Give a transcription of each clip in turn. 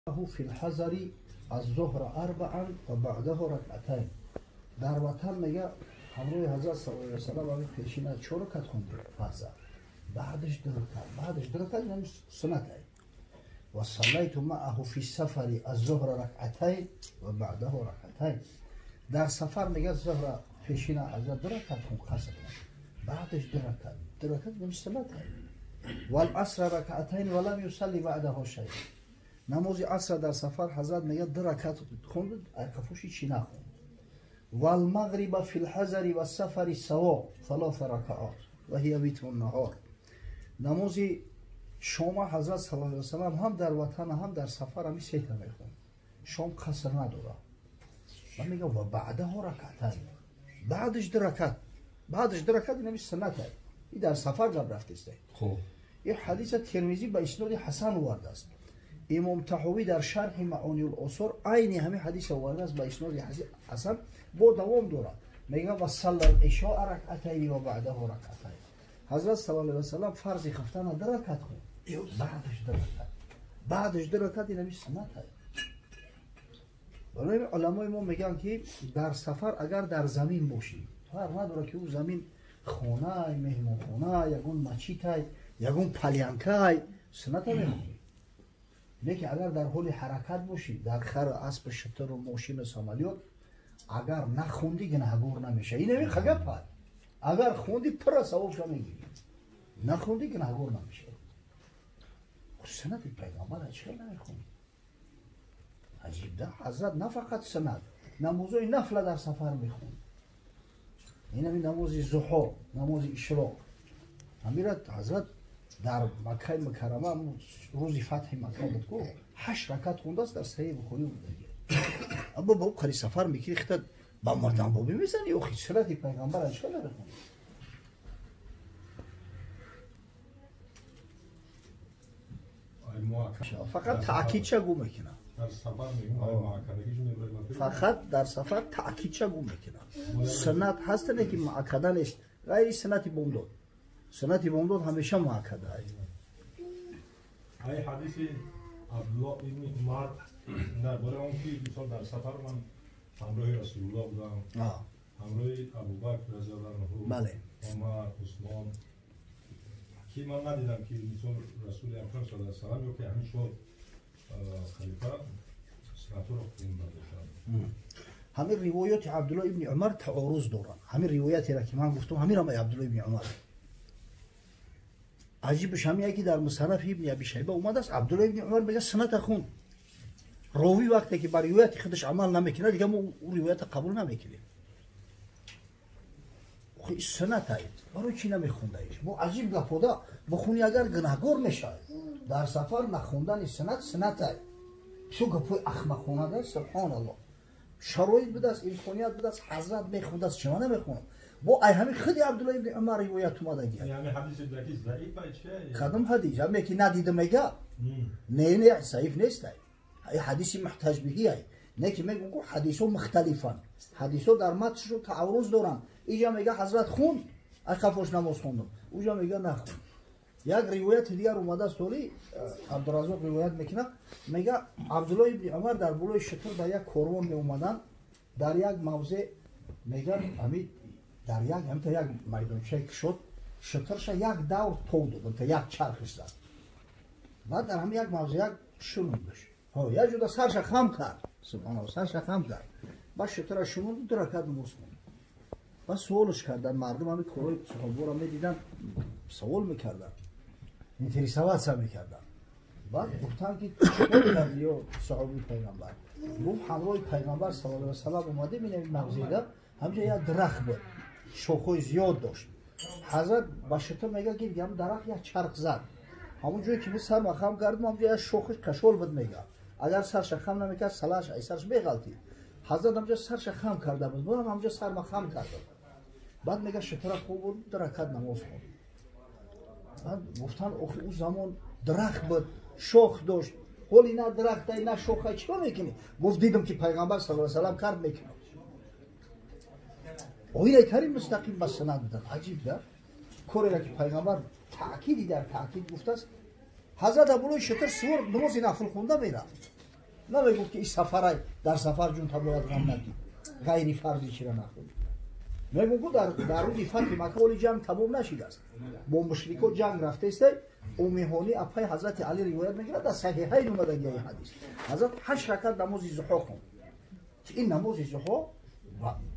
في الحزر الظهر اربعا و بعده ركعتين. Дар ватан мега ҳамроҳи ҳазрат саллаллоҳу алайҳи васаллам ҳамин пешина чор ракат хонди фарза, баъдаш ду ракат, баъдаш ду ракат, ин суннат. Ва саллайту маъаҳу фи сафари аззуҳра ракъатайн ва баъдаҳу ракъатайн. Дар сафар мега зуҳра пешина ҳазрат ду ракат хон қаср, баъдаш ду ракат, ду ракат, ин суннат. Валасра ракъатайн ва лам юсалли баъдаҳу шайъ. Намози асра дар сафар ҳазрат мега ду ракат хонд, айқафоши чӣ нахонд. والمغرب في الحزر والسفر سوا ثلاث ركعات وهي وتر النهار. Намози шома ҳазрат саллаллоҳу алайҳи васаллам ҳам дар ватан, ҳам дар сафар ҳами сета мехонд, шом қаср надорад. Ва мега ва баъдаҳо ракъатайн, баъдаш ду ракат, баъдаш ду ракат, ин ҳами суннат. И дар сафар гап рафтеста. Ин ҳадиса Термизӣ ба исноди ҳасан овардааст. Имом Таҳовӣ дар шарҳи Маониул Осор айни ҳамин ҳадиса овардааст ба исноди ҳасан, бо давом дорад. Мега ва салла ишоа ракъатайни ва баъдаҳу ракъатайн. Ҳазрат саллаллоҳу алайҳи васаллам фарзи хафтана ду ракат хонд, баъдаш ду ракат, баъдаш ду ракат, ин ҳами суннат. Барои уламои мо мегӯянд, ки дар сафар агар дар замин бошӣ, фарқ надорад, ки ӯ замин хонай, меҳмонхона, ягон мачитай, ягон полянкай, сунната мехонӣ. Лекин агар дар ҳоли ҳаракат бошӣ, дар хар, аспу, шутуру, мошину самолёт, агар нахондӣ, гунаҳгор намешавӣ. Ин ҳамин хагапад. Агар хонди, пурра савобша мегирӣ, нахонди, гунаҳгор намешавӣ. Суннати пайғамбар чӣ хел намехонӣ? Аҷиб да. Ҳазрат на фақат суннат, намозои нафла дар сафар мехонд. Ин ҳамин намози зуҳо, намози ишроқ, ҳамира ҳазрат дар Маккаи Мукаррама, рӯзи фатҳи Макка буд ку, ҳашт ракат хондааст, дар Саҳеҳи Бухорӣ будаги. Або ба қари сафар мекунӣ, хита ба мардамбобӣ мезанӣ. Охи, суннати пайғамбар чӣ хел намехонӣ? Фақат таъкидша гӯ мекунам, фақат дар сафар таъкидша гӯ мекунам. Суннат ҳаста, лекин муаккада нест, ғайри суннати бомдод. Суннати бомдод ҳамеша муаккада. Ай ҳадиси Абдуллоҳ ибни Умар дар бораи он ки мисол дар сафар ман ҳамроҳи Расулуллоҳ будам, ҳамроҳи Абубакр разиаллоҳу анҳу, Умар, Усмон, ки ман надидам, ки мисол Расули Акрам саллаллоҳу алайҳи васаллам ё ки ҳамин чор халифа суннатро хонда бошанд. Ҳамин ривоёти Абдуллоҳ ибни Умар таоруз доранд. Ҳамин ривоятеро, ки ман гуфтам, ҳаминам Абдуллоҳ ибни Умар. Аҷибаш ҳамин, ки дар Мусаннаф ибни Аби Шайба омадааст, Абдуллоҳ ибни Умар мега сунната хун. Ровӣ вақте ки бар ривояти худаш амал намекунад, дига мо ӯ ривоята қабул намекунем. Суннатай барои чӣ намехондаиш? Бо аҷиб гапода, бихони агар, гунаҳгор мешавад. Дар сафар нахондани суннат суннатай бисёр гапои ахмақонада. Субҳоналлоҳ, шароит будааст, имконият будааст, ҳазрат мехондааст, чима намехонам? Бо ай ҳамин худи Абдулло ибни Умар ривоят омадаги. Кадом ҳадис? Ҳаме ки надида мега, не, не, заиф нестай, ҳадиси муҳтаҷ биҳи. Не ки мегӯм, ку ҳадисҳо мухталифанд, ҳадисҳо дар матншо таъарруз доранд. Иҷа мега ҳазрат хунд, ай қафош намоз хондам, уҷа мега нахунд. Як ривояти дигар омадааст, толи Абдуразоқ ривоят мекунад, мега Абдулло ибни Умар дар болои шутур дар як корвон меомаданд. Дар як мавзеъ, мега, ҳами дар як ҳамта як майдончае кушод, шутурша як давр тов дод, як чархиш зад. Баъд дар ҳами як мавзеъ як шунундаш, як ҷуда сарша хам кард. Субҳаналло, сарша хам кард, баъд шутура шунунду, ду ракат намоз хонд. Баъд суолш карданд мардум, ҳами корҳои саҳобаро медиданд, савол мекарданд, интересоваться мекарданд. Баъд гуфтанд, ки чикор карди, ё саҳобии пайғамбар? Гуфт: ҳамроҳи пайғамбар саллаллоҳу алайҳи васаллам омадем, ин мавзеъда ҳамҷа як дарахт буд, шохҳои зиёд дошт. Ҳазрат ба шутур мега, ки ҳам дарахт як чарх зад, ҳамон ҷое ки мо сарма хам кардем, ҳамҷо як шохиш кашол буд. Мега агар сарша хам намекард, салаш ай сарш меғалтид. Ҳазрат ҳамҷо сарша хам карда буд, ман ҳамҷо сарма хам карда буд. Баъд мега шутура хоб буд, ду ракат намоз хонд. Баъд гуфтанд: охи, ӯ замон дарахт буд, шох дошт, ҳоли на дарахтай, на шохай, чикор мекунӣ? Гуфт: дидам, ки пайғамбар саллаллоҳу алайҳи васаллам кард, мекунам. Оилаи карим мустақим ба суннат будан. Аҷиб да, кореро ки пайғамбар таъкиди дар таъкид гуфтааст. Ҳазрат Абулои шутур сувор намози нафл хонда мерафт. Намегуфт ки ин сафарай, дар сафар ҷун та бояд ғам накӣ, ғайри фарзи чира нахӯрӣ. Мегӯ дар рӯзи фатҳи Макка оли ҷанг тамом нашидааст. Бо мушрико ҷанг рафтаистай, Уммиҳонӣ апаи ҳазрати Али ривоят мекунад, дар саҳиҳайн омадагиаи ҳадис. Ҳазрат 8 ракат намози зуҳо хонд. Ки ин намози зуҳо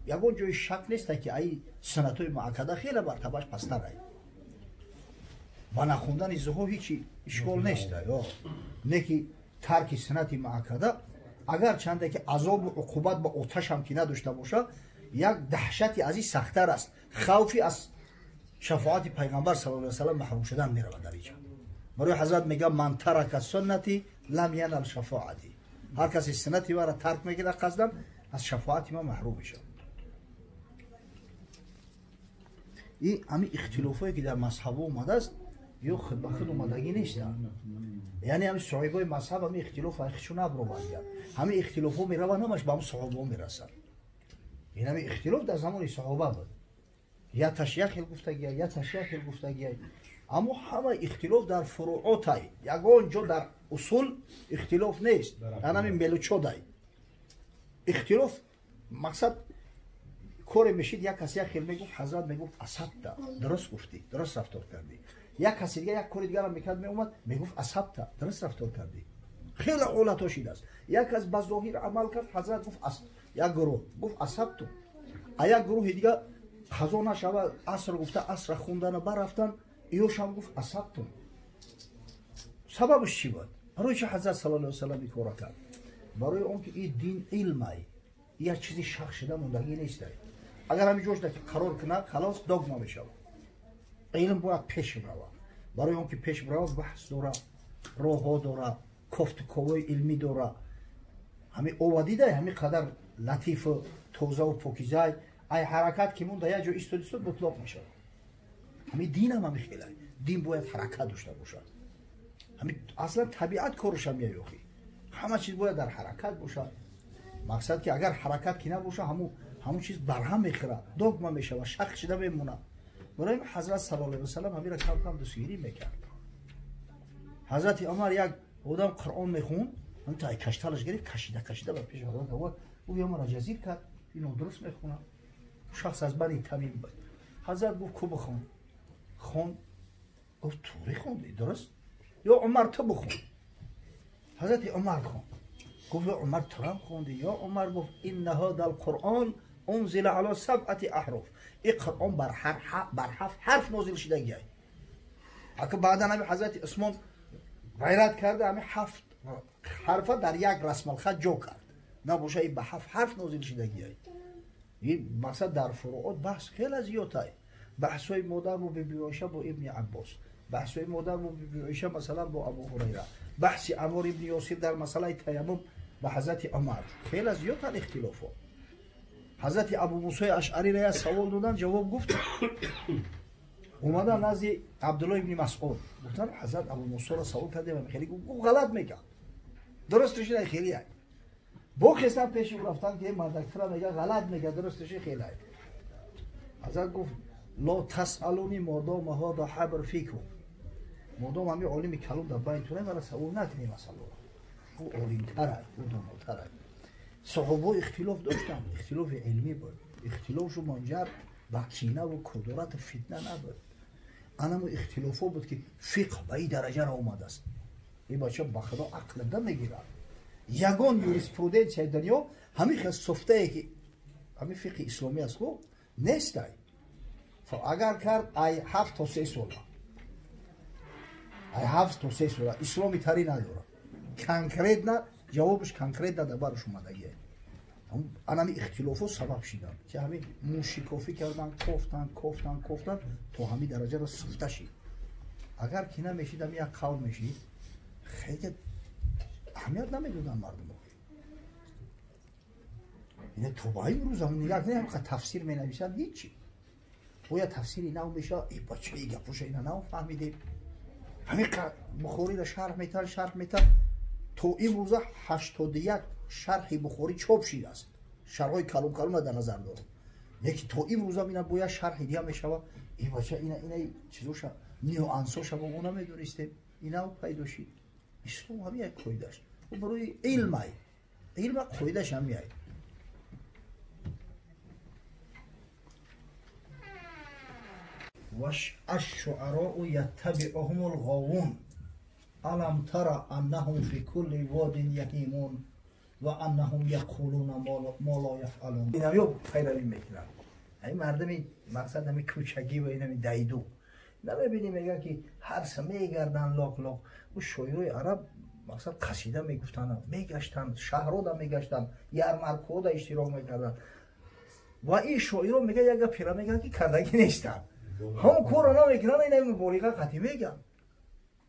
ягон ҷои шак нест, ки ай суннатҳои муаккада хеле мартабаш пасттар ай. Ба нахондани зуҳо ҳеҷ ишкол нест. Не ки тарки суннати муаккада агар чанде ки азобу уқубат ба оташам ки надошта бошад, як даҳшати аз ин сахттар аст. Хавфи аз шафоати пайғамбар саллаллоҳу алайҳи васаллам маҳрум шудан меравад дар инҷо. Барои ҳазрат мегӯяд ман тарака суннати лам янал шафоати. Ҳар касе суннати маро тарк мекунад қасдан аз шафоати ман маҳрум мешавад. Ин ҳамин ихтилофое ки дар мазҳабҳо омадааст, ё худ ба худ омадагӣ нестанд. Яъне ҳамин соҳибои мазҳаб ҳамин ихтилоф худшон набароварданд. Ҳамин ихтилофҳо мераванд, ҳамаш ба ҳамн саҳобаҳо мерасанд. Ин ҳамин ихтилоф дар замони саҳоба буд. Я таш як хел гуфтагия, я таш як хел гуфтагия. Аммо ҳама ихтилоф дар фуруотай, ягон ҷо дар усул ихтилоф нест. Дар ҳамин мелучодай ихтилоф мақсад коре мешид, як кас як хел мегуфт, ҳазрат мегуфт асабта, дуруст гуфтӣ, дуруст рафтор кардӣ. Як каси дига як кори дигарам мекард, меомад, мегуфт асабта, дуруст рафтор кардӣ. Хеле ҳолатҳо шидааст. Як кас ба зоҳир амал кард, ҳазрат гуфт як гурӯҳ гуфт асабту, а як гурӯҳи дига қазо нашава аср гуфта асра хундана баррафтан, иёшам гуфт асабту. Сабабаш чӣ буд? Барои чи ҳазрат саллаллоҳу алайҳи васаллам ин кора кард? Барои он ки ин дин илмай, як чизи шахс шуда мондагӣ нест. Агар ҳамин ҷошда ки қарор кунад, халос догма мешавад. Илм бояд пеш равад. Барои он ки пеш равад, баҳс дорад, роҳҳо дорад, кофтуковҳои илмӣ дорад. Ҳамин ова дидай, ҳамин қадар латифу тозаву покизай, ай ҳаракат ки монда як ҷо истод истод бутлоқ мешавад. Ҳамин динам ҳамин хелай. Дин бояд ҳаракат дошта бошад. Ҳамин аслан табиат корушам меёхӣ. Ҳама чиз бояд дар ҳаракат бошад. Мақсад ки агар ҳаракат ки набошад, ҳамун чиз барҳам мехӯрад, догма мешавад, шахс шида мемонад. Барои ҳазрат саллаллоҳу алайҳи васаллам ҳаминро кам кам дастгирӣ мекард. Ҳазрати Умар як одам Қуръон мехонд, ҳамин та кашталаш гирифт, кашида кашида ба пеши ҳазрат овард. Ӯ ямара ҷазир кард, ино дуруст мехонад. Шахс аз Бани Тамим буд. Ҳазрат гуфт ку бихон. Хон. Гуфт тури хонди, дуруст? Ё Умар ту бихон. Ҳазрати Умар хонд. Гуфт ё Умар турам хонди. Ё Умар гуфт инна ҳазал Қуръон унзила ала сабъати аҳруф. Ин Қуръон бар ҳафт ҳарф нозил шудагиай. Ака баъдан ҳами ҳазрати Усмон ғайрат карда, ҳами ҳафт ҳарфа дар як расмалхат ҷо кард. Набоша ин ба ҳафт ҳарф нозил шудагиай. Ин мақсад дар фуруот баҳс хеле зиёдай. Баҳсҳои модар бо Биби Оиша бо Ибни Аббос, баҳсҳои модар бо Биби Оиша масалан бо Абу Ҳурайра, баҳси Аммор ибни Ёсир дар масъалаи таяммум ба ҳазрати Умар. Хеле зиёданд ихтилофҳо. Ҳазрати Абу Мусои Ашъариро як савол доданд, ҷавоб гуфт. Омадан назди Абдулло ибни Масъуд, гуфтанд ҳазрат Абу Мусоро савол кардем, хеле гуфт ғалат мекард, дурусташ ин хеле ай. Бо хестан пеши ӯ рафтан ки мардактара мега ғалат мега, дурусташ хеле ай. Ҳазрат гуфт ло тасалуни модома ҳада ҳабр фикум, модом ҳамин олими калом дар байни тура мара савол накунӣ масъаларо. Ӯ олимтар ай, ӯ донотар ай. Саҳобаҳо ихтилоф доштанд, ихтилофи илмӣ буд. Ихтилофшу манҷар ба кинаву кудурату фитна набуд. Анамо ихтилофҳо буд ки фиқҳ ба ин дараҷаро омадааст. Ин бача ба худо ақл намегирад. Ягон юриспруденсияи дунё ҳамин хел суфтае ки ҳамин фиқҳи исломӣ аст ку нестай. Агар кард ай 7 то 3 сола, ай 7 то 3 сола исломи тари надорад. Конкретно ҷавобаш конкретно дар бараш омадагие. Анами ихтилофҳо сабаб шиданд ки ҳамин мушикофӣ кардан, кофтан кофтан кофтан то ҳамин дараҷаро суфта шид. Агар ки намешид, ҳамин як қавл мешид, хеле аҳамият намедоданд мардумо. Ина то ба имрӯз ҳам нигоҳ кунед, ҳамқа тафсир менависанд, ҳичи. Бояд тафсири нав мешавад, э бача и гапоша ина нав фаҳмидем. Ҳамин Бухориро шарҳ метавад, шарҳ метавад. То имрӯза 81 шарҳи Бухорӣ чоп шидааст. Шарҳҳои калон калонро дар назар дорам. Лекин то имрӯза ина бояд шарҳи дига мешавад. Ин бача ина ина чизоша нюансоша мо намедонистем. Ина пайдо шид. Ислом ҳамин як қоидаш. Ӯ барои илмай. Илма қоидааш ҳам меояд. الشعراء يتبعهم الغاوون ألم ترى أنهم في كل واد يهيمون وأنهم يقولون ما لا يفعلون. اینم پیروی میکنن. این مردمی مقصد همین کوچگی و اینم دیدو نمیبینی میگن که هر سه میگردن لاک لاک. او شاعرای عرب مقصد قصیده میگفتن، میگشتن شهرها دا میگشتن، یرمرک‌ها دا اشتراک میکردن. و این شاعرها میگه یک پیره میگن که کردگی نیستن، هم کارو نمیکنن، اینا مبالغه قطعی میگن.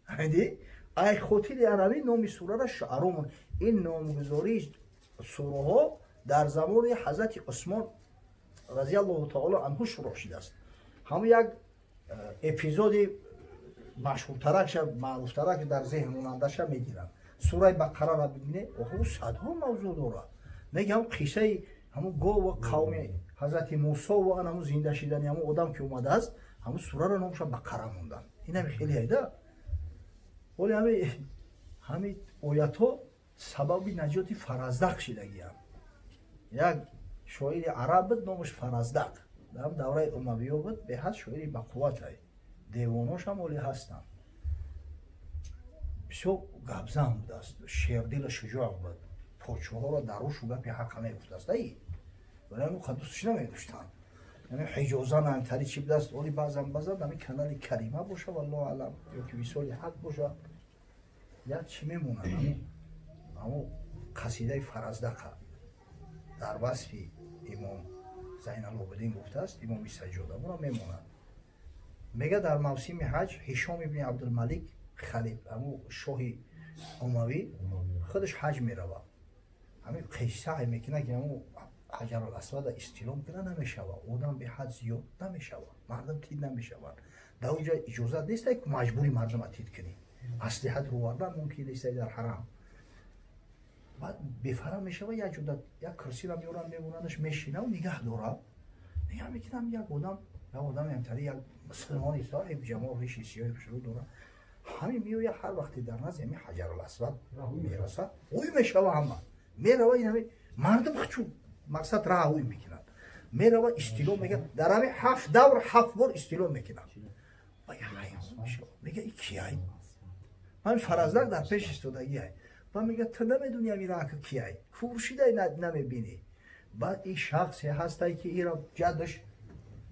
فهمیدی؟ ای خاطر عربی نام سوره را شعرا. این نامگذاری سوره ها در زمان حضرت عثمان رضی الله تعالی عنه شروع شده است. هم یک اپیزود مشهورترک معروفترک در ذهن مانندش میگیرن. سوره بقره را ببینه، او صدها موضوع داره. میگم قصه همون گاو و قوم حضرت موسی و همون زنده شدن همون آدم که اومده است، همون سوره را نامش بقره موندن. این هم خیلی ایده. ولی همین آیات سبب نجات فرزدق شدگی هم. یک شاعر عرب بود نامش فرزدق، در دوره امویه بود، به حد شاعری با قوت های دیواناش هم ولی هستن. بسیار گبزن بود است، شیردل شجاع بود، پاچه ها را دروش و گپی حق میگفت است. ای ولی اون دوستش نمیداشتن. یعنی حجازان هم تری چی بود است، ولی بعضا همین کانال کریمه باشه والله اعلم، یا که وصال حق باشه یا چی میمونه. اما قصیده فرزدق در وصف امام زین العابدین گفته است، امام سجاده را میموند. میگه در موسم حج هشام ابن عبدالملک خلیف امو شاه اموی خودش حج میرود. همین قصه میکنه که امو حجر الاسود استلام کنه نمیشود، آدم به حد زیاد نمیشود، مردم تید نمیشود. در اونجا اجازه نیست که مجبوری مردم تید کنی، اسلحه رو وردن ممکن نیست در حرم. بعد بفرم میشه و یک جدا یک کرسی را میورن میموننش میشینه و نگه داره. نگه میکنم یک آدم، یک آدم همتری یک مسلمانی صاحب جمال ریش سیاه شروع داره. همین میویه هر وقتی در نزد همین حجر الاسود میرسه اوی میشه و همه میروه. این همین مردم خچو مقصد راه اوی میکنن، میروه استیلو میگه. در همین 7 دور 7 بار استیلو میکنن. و حیران میشه، میگه این کیه؟ من فرزدق در پیش استادگیه. و میگه تو نمیدونی همین راه کیه، فروشیده نمیبینی. بعد این شخصی هسته که ایرا جدش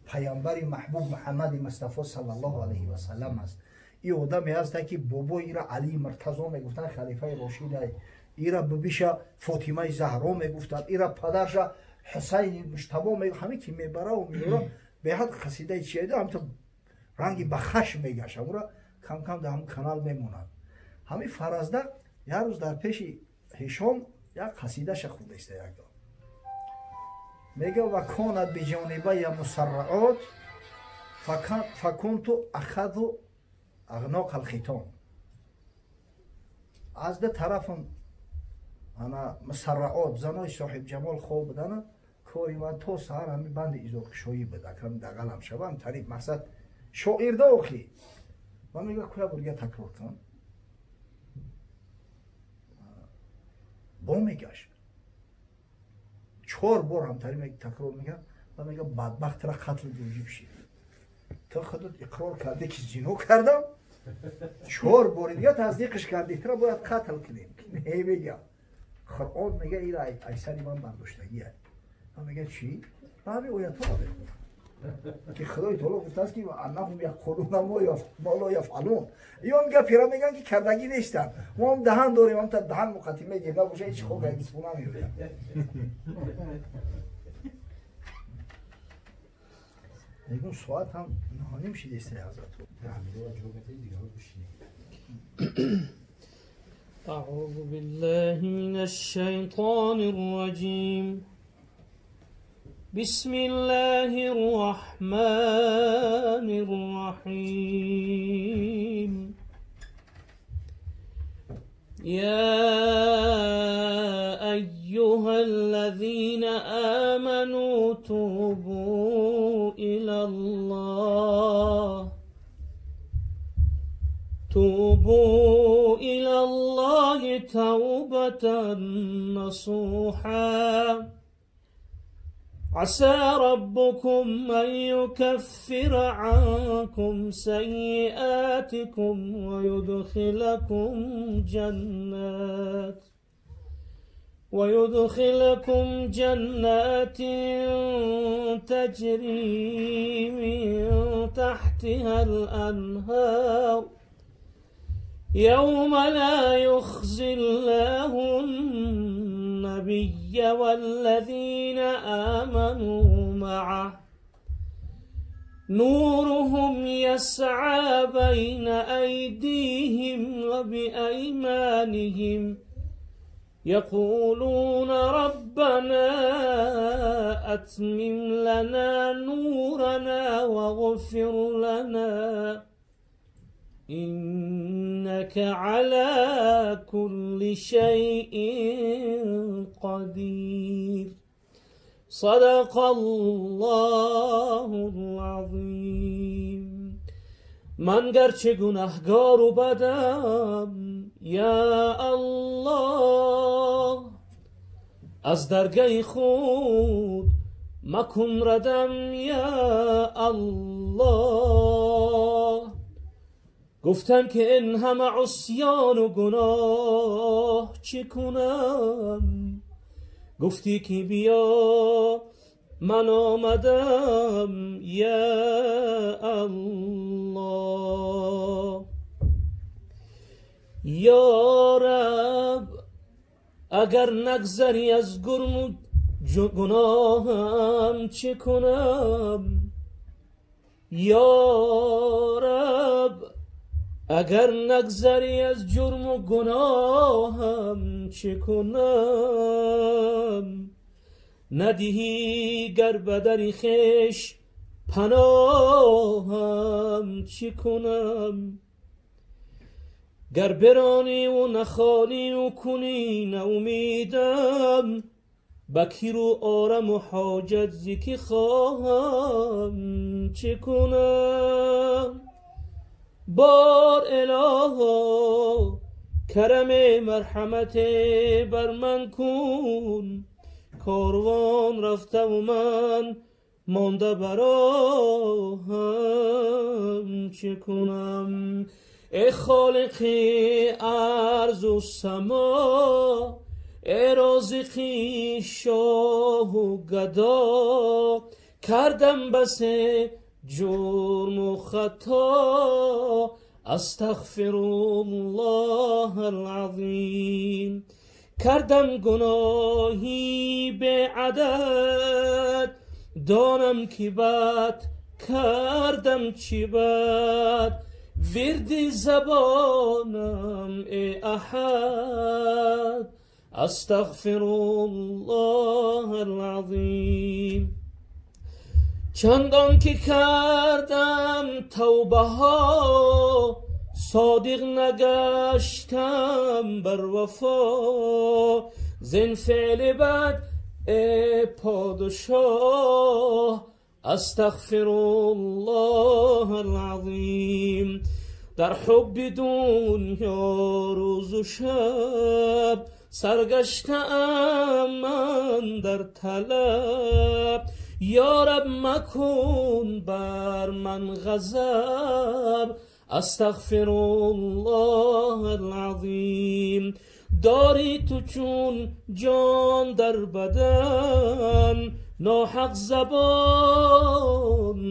پیامبر محبوب محمد مصطفی صلی الله علیه و سلم است. این آدمی هسته که بابا ایرا علی مرتضی میگفتن، خلیفه راشد. ایرا ببیشه فاطمه زهرا میگفتن، ایرا پدرش حسین مجتبی میگفت. همه که میبره و میبره به حد قصیده چیه ده، همینطور رنگی به خشم میگشت. همون کم کم در همون کانال میمونند. همین فرزدق یک روز در پیش هشام یک قصیده خونده است. یک میگه و کانت بجانبه مسرعات فکنت اخذ اغناق الختام. از ده طرفم انا مسرعات زنای صاحب جمال خواب بودن، کاری من تا سحر همین بند ایزارکشایی بود. اکرم دقلم شوم طریق مقصد شاعر ده آخی. و میگه کلا برگه تکرار کن. با میگشت 4 بار هم تری تکرار میگه و میگه بدبخت را قتل واجب شد. تو خودت اقرار کردی که زنا کردم، 4 بار دیگه تصدیقش کردی، تو را باید قتل کنیم. نه میگه قرآن میگه این ایسری من برداشتگیه. و میگه چی؟ همین آیت ها بخون که خدای تعالی گفته است که انهم یقولون ما لا یفعلون. اینا میگه پیرا میگن که کردگی نیستن، ما هم دهن داریم، هم تا دهن مقدمه میگیم نباشه هیچ خوب هیچ نمیاد. میگم ساعت هم 9:30 شده است حضرت. اعوذ بالله من الشیطان الرجیم. بسم الله الرحمن الرحيم. يا أيها الذين آمنوا توبوا إلى الله، توبوا إلى إلى الله توبة نصوحا. عسى ربكم أن يكفر عنكم سيئاتكم ويدخلكم جنات تجري من تحتها الأنهار يوم لا يخزي الله النبي والذين آمنوا معه نورهم يسعى بين أيديهم وبأيمانهم يقولون ربنا أتمم لنا نورنا واغفر لنا إنك على كل شيء قدير. صدق الله العظيم. من گرچه گناهگار و بدم یا الله، از درگه خود مکن ردم یا الله. گفتم که این همه عصیان و گناه چه کنم، گفتی که بیا من آمدم یا الله. یا رب اگر نگذری از گرم و گناهم چه کنم، یا رب اگر نگذری از جرم و گناهم چه کنم، ندهی گر به در خویش پناهم چه کنم، گر برانی و نخوانی و کنی ناامیدم، بکی رو آرم و حاجت ز کی خواهم چه کنم. بار الها کرم مرحمت بر من کن، کاروان رفته و من مانده براهم چه کنم. ای خالق ارض و سما، ای رازق شاه و گدا، کردم بس جرم و خطا، استغفر الله العظیم. کردم گناهی به عدد، دانم که بد کردم چی بد، ورد زبانم ای احد، استغفر الله العظیم. چندان که کردم توبه ها، صادق نگشتم بر وفا، زین فعل بد ای پادشاه، استغفر الله العظیم. در حب دنیا روز و شب، سرگشتم من در طلب، یا رب مکن بر من غضب، استغفر الله العظیم. داری تو چون جان در بدن، ناحق زبان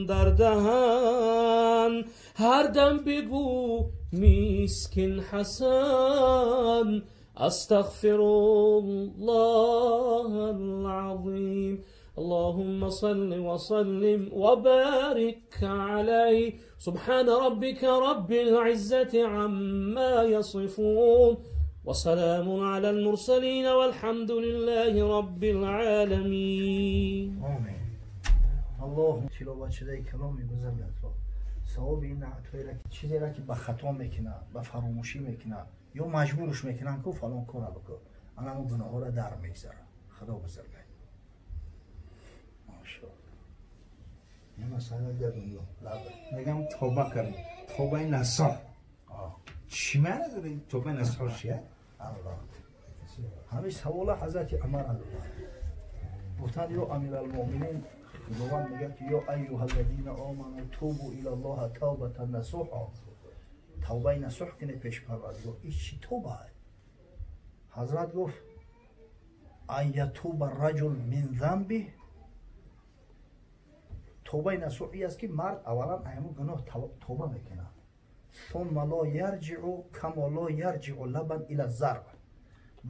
در دهن، هر دم بگو مسکین حسن، استغفر الله العظیم. اللهم صل وسلم وبارك عليه. سبحان ربك رب العزة عما يصفون وسلام على المرسلين والحمد لله رب العالمين. آمین. اللهم تلاوت شده کلامی بزرگت را ثواب این نعت‌هایی را که چیزی را که به خطا میکنه، به فراموشی میکنه یا مجبورش میکنن که فلان کار بکن، اما گناه ها را در میگذره. خدا بزرگه. ماشاءالله. این مسئله در دنیا میگم توبه کردم، توبه نصوح. Чӣ маъно дорад тавбаи насӯҳ чист? Аллоҳ. Ҳамин савола ҳазрати Умар доданд. Гуфтанд ё амиралмӯъминин, Худованд мегӯяд ки ё айюҳаллазина оману тубу илаллоҳа тавбатан насӯҳа. Тавбаи насӯҳ кунед пеши Парвардигор. Ин чӣ тавба аст? Ҳазрат гуфт ан ятуба раҷул мин занбиҳ. Тавбаи насӯҳ ин аст ки мард аввалан аз ҳамон гуноҳ тавба мекунад. Сумма ло ярҷиу кама ло ярҷиу лабан ила зарб.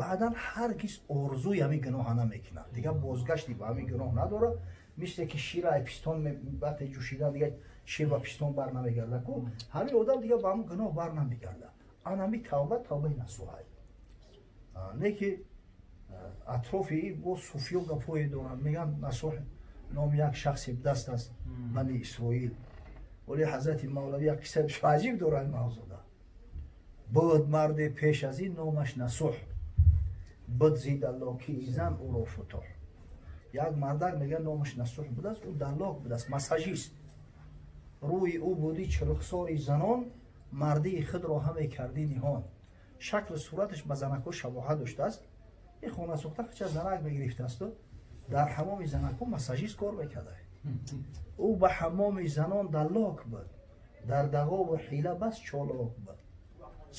Баъдан ҳаргиз орзуи ҳамин гуноҳа намекунад. Дигар бозгашти ба ҳамин гуноҳ надорад. Мисле ки шира ай пистон вақте ҷӯшидан дигар шир ба пистон бар намегардад ку, ҳамин одам дигар ба ҳамон гуноҳ бар намегардад. Ан ҳамин тавба тавбаи насӯҳ. Не ки атрофи ин бо суфиё гапҳое доранд, мегӯянд насӯҳ номи як шахси даст аст бани Исроил. Вале ҳазрати Мавлавӣ як қисса бисёр аҷиб дорад мавзуда. Буд марде пеш аз ин номаш Насӯҳ, буд зи даллокии зан ӯро футӯҳ. Як мардак мегӯяд номаш Насӯҳ будааст, ӯ даллок будааст, массажист. Рӯи ӯ буди чилхсори занон, мардии худро ҳаме кардӣ ниҳон. Шакли сураташ ба занакҳо шабоҳат доштааст. Ин хонасӯхта хича занак мегирифтаасту дар ҳамоми занакҳо массажист кор мекарда. Ӯ ба ҳамоми занон даллок буд, дар дағову ҳила бас чолок буд.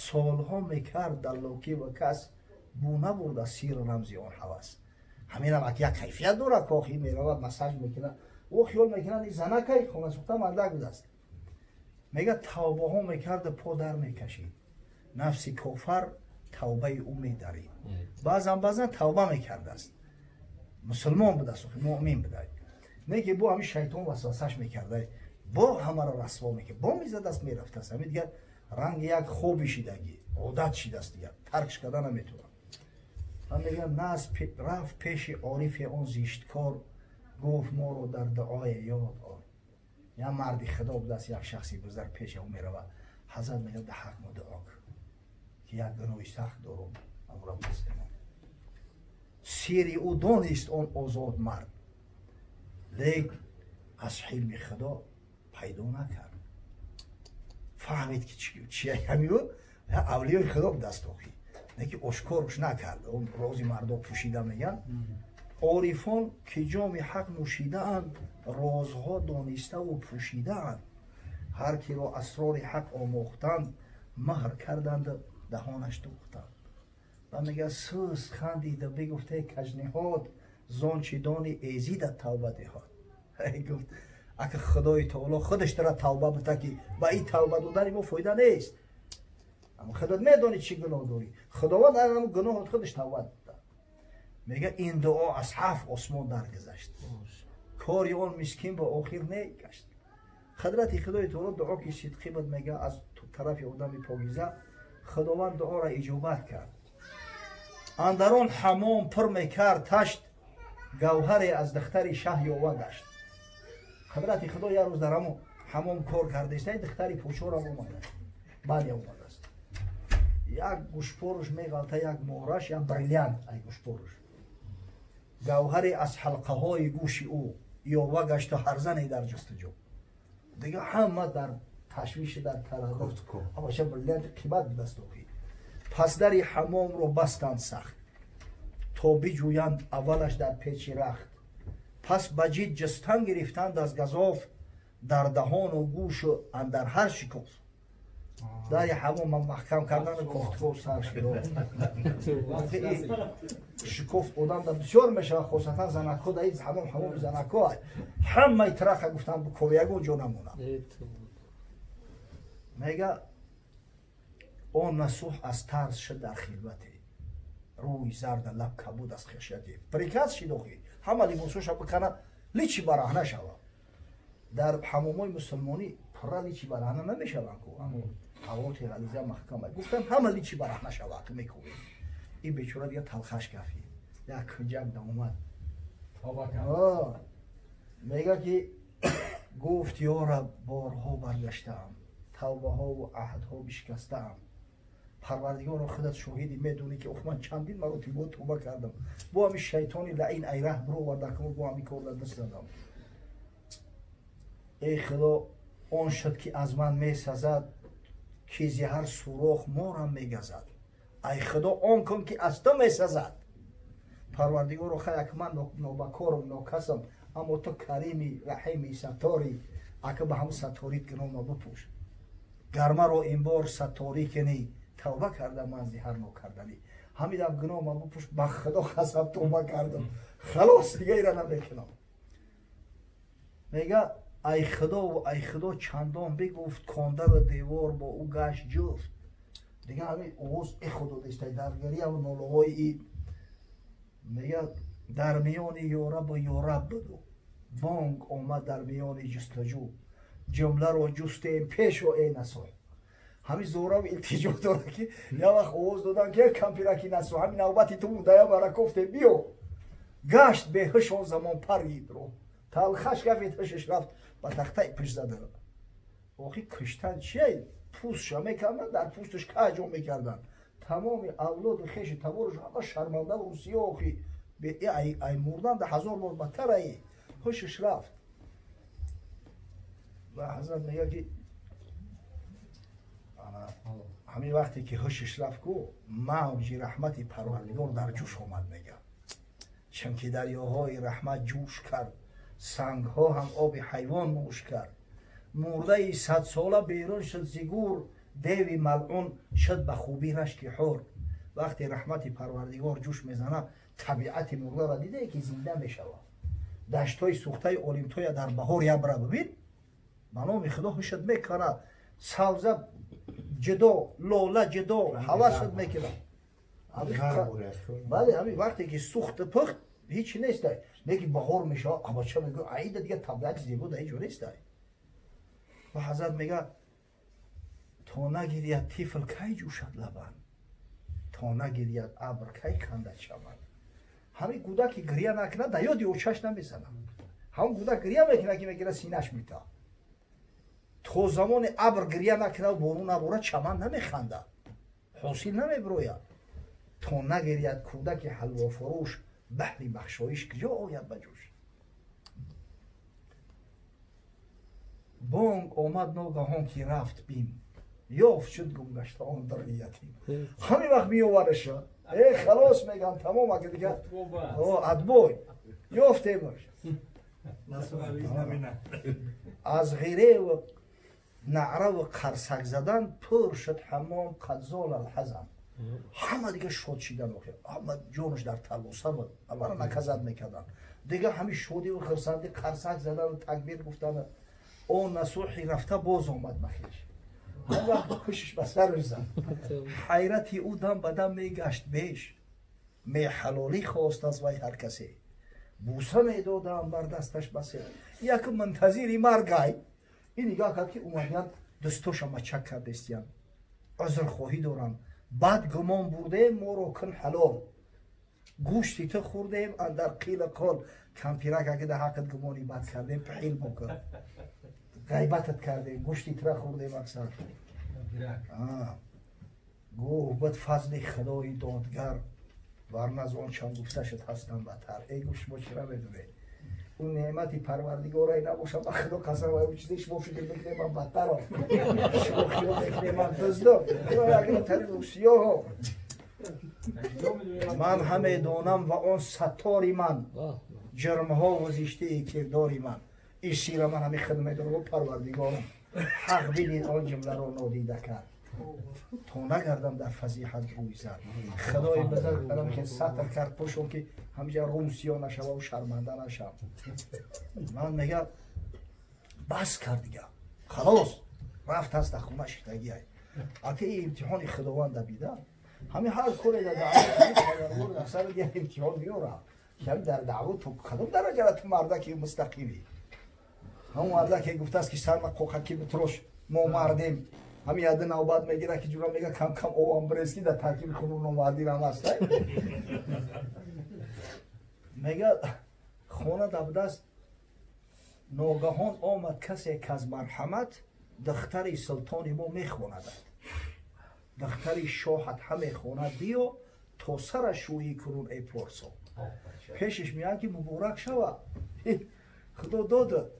Солҳо мекард даллокӣ ва кас бу набурда сиру рамзи он ҳавас. Ҳаминам як кайфият дорад, кохи меравад массаж мекунад. Ӯ хиёл мекунад ин занакай хонасӯхта мардак будааст. Мегӯяд тавбаҳо мекарду по дар мекашид. Нафси кофар тавбаи ӯ медарид. Баъзан баъзан тавба мекардааст. Мусулмон будааст, муъмин будааст. Не ки бо ҳамин шайтон васвасаш мекарда, бо ҳамаро расво мекард, бо мезадааст мерафтааст. Ҳамин дигар ранги як хоби шидагӣ, одат шидааст, дигар таркш карда наметавонад. Ва мегӯяд нас рафт пеши орифи он зишткор, гуфт моро дар дуое ёд ор. Як марди худо будааст, як шахси бузург пеши ӯ меравад. Ҳазрат мегӯяд дар ҳақ мо дуо кун ки як гуноҳи сахт дорум, амро муслимон. Сири ӯ донист он озод мард, лек аз ҳилми худо пайдо накард. Фаҳмид ки чия ҳамин ӯ авлиёи худо будааст охи, лекин ошкорш накард. Он рози мардо пӯшида мегӯянд. Орифон ки ҷоми ҳақ нӯшидаанд, розҳо дониставу пӯшидаанд. Ҳар киро асрори ҳақ омӯхтанд, маҳр карданд, даҳонаш дӯхтанд. Ва мегӯяд сӯз хандида бигуфте кажниҳод, зон чи дони эзида тавба диҳод. Гуфт ака Худои таоло худаш дара тавба бита ки ба ин тавба додани мо фоида нест. Аммо худат медонӣ чӣ гуноҳ дорӣ. Худованд ҳамон гуноҳот худаш тавба дод. Мегӯяд ин дуо аз ҳафт осмон даргузашт. Кори он мискин ба охир негашт. Ҳадрати Худои таоло дуо ки сидқӣ буд, мегӯяд аз тарафи одами покиза Худованд дуоро иҷобат кард. Андарон ҳамом пур мекард ташт, гавҳаре аз духтари шаҳ ёва гашт. Ҳадрати Худо як рӯз дар ҳамом кор кардааст, духтари почорам омадааст, баъд омадааст. Як гӯшпоруш меғалта, як мораш, як бриллиант ай гӯшпоруш. Гавҳаре аз ҳалқаҳои гӯши ӯ ёва гашту ҳар зане дар ҷустуҷӯ. Дигар ҳама дар ташвиши дар тарадуд. Ҳамаша бриллианти қимат будаст охи. Пас дари ҳамомро бастанд сахт, то биҷӯянд аввалаш дар печи рахт. Пас ба ҷид ҷистан гирифтанд аз газоф, дар даҳону гӯшу андар ҳар шикоф. Дари ҳамом маҳкам кардану кофтуков сар шуд. Шикофт одам дар бисёр мешавад, хосатан занакҳо дар ин ҳамом ҳамоми занакҳо ҳамаи тараха гуфтанд биков, ягон ҷо намонад. Мега он насӯҳ аз тарс шуд дар хилвате, рӯи зарда лаб кабуд аз хашяте. Приказ шид охи ҳама либосҳоша бикана, личи бараҳна шава. Дар ҳамомҳои мусулмонӣ пурра личи бараҳна намешаванд ку, аммо ҳавоти ғализа маҳкама. Гуфтанд ҳама личи бараҳна шава, мекӯбем. Ин бечора дигар талхаш кафид, як кунҷак даомад. Мега ки гуфт ё раб, борҳо баргаштаам, тавбаҳову аҳдҳо бишикастаам. Парвардигоро худат шоҳидӣ, медонӣ ки ох ман чандин маротиба тавба кардам, бо ҳамин шайтони лаин ай раҳ бироварда ки бо ҳамин кор дар даст задам. Эй Худо, он шуд ки аз ман месазад, Ки зи ҳар сурох морам мегазад, ай худо он кун ки аз ту месазад. Парвардигоро, хай ак ман нобакорум, нокасам, аммо ту карими, раҳими, сатторӣ, ака ба ҳамн сатторит гуноҳма бипӯш. Гармаро ин бор сатторӣ кунӣ, тавба кардам ман зи ҳар нокарданӣ. Ҳамидам гуноҳма бипӯш, ба худо қасам тавба кардам, халос, дига ира намекунам. Мега ай худову ай худо чандон бигуфт, кондару девор бо ӯ гашт ҷуфт. Дига ҳамин овоз эхо додистай дар гиряву нолаҳои и. Мега дар миёни ёрабу ёраб буду, бонг омад дар миёни ҷустуҷӯ, ҷумларо ҷустем пешо э насо. Ҳамин зорав илтиҷо дорад, ки як вақт овоз додам, ки кампираки насо, ҳамин навбати ту мудая баракофте биё. Гашт беҳуш он замон парид ро, талхаш гафид, ҳушаш рафт, ба тахтаи пушт зада. Охи куштан чие? Пӯстша мекарданд, дар пӯсташ каҷо мекарданд. Тамоми авлоду хеши табораш ҳама шарманда русия. Охи ай мурдан да ҳазор бор бадтар ай. Ҳушаш рафт. Ва ҳазрат мега, ки ҳамин вақте ки ҳушаш рафт, ку мавҷи раҳмати Парвардигор дар ҷӯш омад. Мега, чунки дарёҳои раҳмат ҷӯш кард, сангҳо ҳам оби ҳайвон нӯш кард. Мурдаи садсола берун шуд зи гур, деви малъун шуд ба хубӣ рашки ҳур. Вақте раҳмати Парвардигор ҷӯш мезанад, табиати мурдаро дидае, ки зинда мешавад. Даштҳои сӯхтаи олимтоя дар баҳор ябра бибин, ба номи худо ҳушат мекунад. Савза ҷудо, лола ҷудо, ҳавасат мекунад. Бале, ҳамин вақте ки сӯхту пухт, ҳеҷ нестай, лекин баҳор мешавад, абача мегӯ, аида дига табиати зебо дар ҳеҷ ҷо нестай. Ва ҳазрат мега, то нагирияд тифл, кай ҷӯшад лабан, то нагирияд абр, кай хандад чаман. Ҳамин кӯдаки гиря накунад, дар ёди очаш намезанад. Ҳамон кӯдак гиря мекунад, ки мегира синаш мета. То замони абр гиря накунад, борун набора, чаман намехандад, ҳосил намебирояд. То нагирияд кӯдаки ҳалвофурӯш, баҳри бахшоиш куҷо ояд ба ҷӯш. Бонг омад ногаҳон, ки рафт бим, ёфт шуд гумгашта он дари ятим. Ҳамин вақт меовараша, э халос, меган, тамом, ака дига адбой ёфтемаш. Аз ғиреву наъраву қарсак задан пур шуд ҳаммом, қад зол алҳазан. Ҳама дига шод шидан. Охир ҳама ҷонаш дар талоса буд, ҳамаро наказат мекарданд. Дига ҳамин шодиву хирсандӣ, қарсак задану такбир гуфтану. Он насӯҳи рафта боз омад ба хеш, ҳам вақт ҳушш ба сараш зад, ҳайрати ӯ дам ба дам мегашт беш. Меҳалолӣ хост аз вай ҳар касе, бӯса медодам бар дасташ басе. Як мунтазири маргай ин нигоҳ кард, ки омадиян, дӯстоша мачак кардестиян, узрхоҳӣ доранд. Бад гумон бурдем, моро кун ҳалол, гӯшти ту хӯрдем андар қила қол. Кампирак, аки дар ҳаққат гумони бад кардем, паҳил бокун, ғайбатат кардем, гӯшти тура хӯрдем. Аксар гуфт, бад фазли худои додгар, варна аз он чанд гуфта шуд ҳастам бадтар. Эй, гуфт, шумо чира медонед, ӯ неъмати Парвардигорай набошад, ба худо қасам, ӯ чизе шумо фикр мекунед, ман бадтарам. Шумо хиёл мекунед, ман дуздам. Тари русиёҳо ман ҳаме донам ва он саттори ман, ҷирмҳо ва зиштии кирдори ман. Исира ман ҳами худ медонам, Парвардигорам ҳақ бидид, он ҷумларо нодида кард, то нагардам дар фазиҳат рӯй зад. Худои бузург алам ки сатр кард, пӯшон, ки ҳамҷа румсиё нашаву шарманда нашав. Ман мега, бас кард дига, халос, рафт аст дар хона шиштагиай. Аки имтиҳони худованда бида, ҳамин ҳар коре дар даъват сар як имтиҳон меорад, ки ҳамин дар даъват ту кадом дараҷара, ту мардаки мустақимӣ. Ҳамон мардаке гуфтааст, ки сарма қоқаки битрош, мо мардем. Ҳамин яда навбат мегирад, ки ҷура мега, кам кам овам бирез, ки дар таркиби хуну номардирам аст. Мега, хона дабдаст, ногаҳон омад касе каз марҳамат, духтари султони мо мехонадад, духтари шоҳат ҳамехонад, биё то сара шӯӣ кунун, эй порсо. Пешаш меянд, ки муборак шава, худо додад,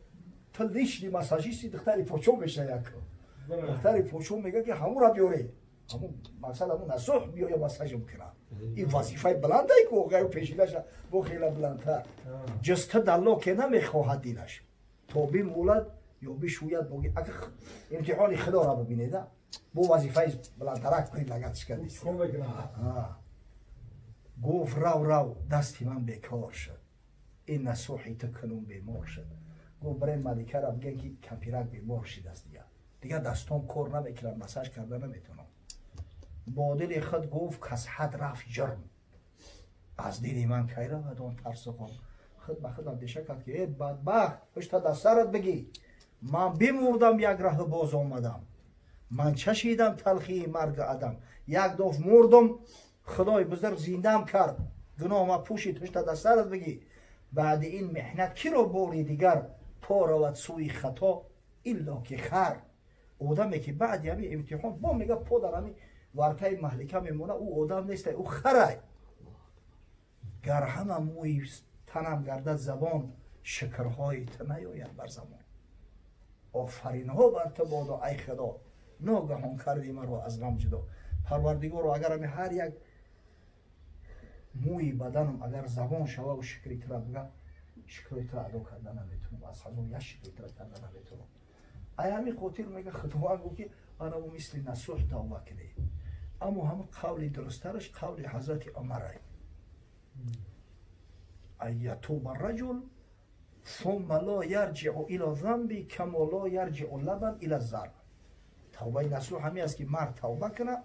ту личный массажисти духтари почо меша. Як Духтари подшоҳ мегӯяд, ки ҳамура биёре, ҳамун мақсад ҳамун Насӯҳ биёя массажам кунад. Ин вазифаи баландае ку оғаю пешидаша бо хела баландтар. Ҷуста даллоке намехоҳад дилаш, то бимолад ё бишӯяд. Боги агар имтиҳони худоро бибинеда, бо вазифаи баландтарак предлагать кардист. Гуфт: рав, рав, дасти ман бекор шуд, ин Насӯҳи ту кунун бемор шуд. Гуфт: барен маликара бигӯен, ки кампирак бемор шидаст, дигар дастон кор намекунад, массаж карда наметавонам. Бо дили худ гуфт: кас ҳад рафт ҷурм, аз дили ман кай равад он тарсу ғам? Худ ба худ андеша кард, ки э бадбахт, ҳушта дар сарат бигӣ, ман бимурдам, як раҳ боз омадам, ман чашидам талхии марги адам, як доф мурдум, худои бузург зиндам кард, гуноҳма пӯшид. Ҳушта дар сарат бигӣ, баъди ин меҳнат киро бори дигар по равад сӯи хато, илло ки хар. Одаме ки баъди ҳамин имтиҳон бо мега по дар ҳамин вартаи маҳлика мемона, ӯ одам нестай, ӯ харай. Гар ҳама мӯи танам гардад забон, шукрҳои ту наёяд бар замон. Офаринҳо бар ту бодо, ай худо, ногаҳон карди маро аз ғам ҷудо. Парвардигоро, агар ҳами ҳар як мӯи баданам агар забон шававу шукри тура бига, шукрои тура адо карда наметавонам, аз ҳазор як шукри тура карда наметавонам. Ай ҳамин хотир мега, худованд гуфт, ки анаву мисли Насӯҳ тавба кунед. Аммо ҳама қавли дурусттараш қавли ҳазрати Умарай: ан ятуба раҷул сумма ло ярҷиу ила замби кама ло ярҷиу лабан ила зар. Тавбаи насӯҳ ҳамин аст, ки мард тавба кунад,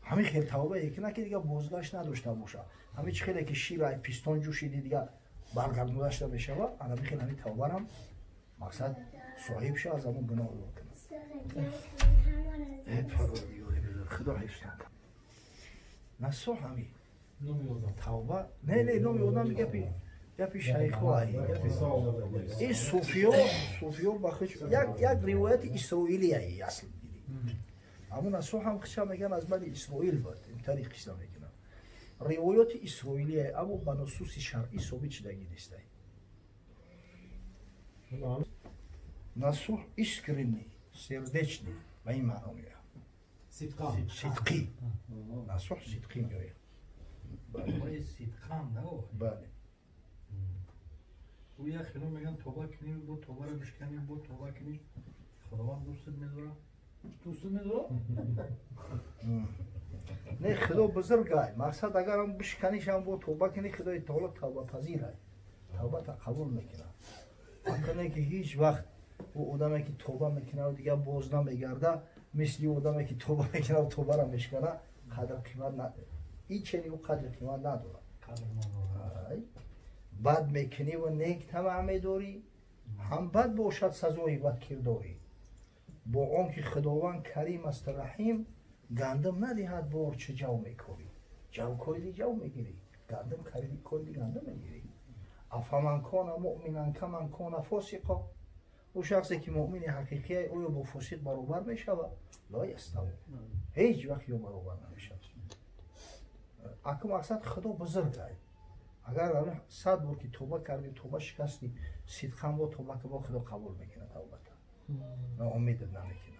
ҳамин хел тавбае кунад, ки дигар бозгашт надошта бошад. Ҳамин чӣ хеле ки шир ай пистон ҷӯшиди, дигар баргардонда намешавад, ҳамин хел ҳамин тавбарам мақсад соҳиб ша, аз ҳамон гуноҳ кунад. Э Парвардигори бузург, худо ҳифзтон кунад. Насӯҳ ҳамин тавба не, номи одам, гапи шайхо. Ин суфиё ба худ як ривояти исроилияи асл гири. Ҳамун Насӯҳ ҳам хиша меган, аз бани Исроил буд, интари қисса мекунам. Ривоёти исроилия, аммо ба нусуси шаръӣ собит шудагӣ нестай. Насӯҳ искренний, сердечный ба ин маъно меояд. Сидқӣ, насӯҳ сидқӣ меояд. Бале. Як хело меган: тоба кунӣ, бо тобаро бишканӣ, бо тоба кунӣ, худованд дӯстат медорад, дӯстат медорад. Не, худо бузургай. Мақсад, агарам бишканишам, бо тоба кунӣ, худои таоло тавбапазирай, тавбата қабул мекунад. Акне ки ҳеҷ вақт ӯ одаме ки тоба мекунаду дигар боз намегарда, мисли одаме ки тоба мекунаду тобара мешкана, қадр қимат ин чени ӯ қадри қимат надорад. Бад мекуниву нек тамаъ медорӣ, ҳам бад бошад сазои бадкирдорӣ. Бо он ки худованд карим аст, раҳим, гандум надиҳад бор, чӣ ҷав мекорӣ? Ҷав кориди, ҷав мегирӣ, гандум кориди, гандум мегирӣ. Афаман кона муъминан каман кона фосиқо? Ӯ шахсе ки муъмини ҳақиқие, оё бо фосиқ баробар мешавад? Ло яставун, ҳеҷ вақт ё баробар намешавад. Аку мақсад, худо бузургай. Агар 100 бор ки тоба кардӣ, тоба шикастӣ, сидқан бо тоба ки, бо худо қабул мекунад тавбата, ноумедат намекунад.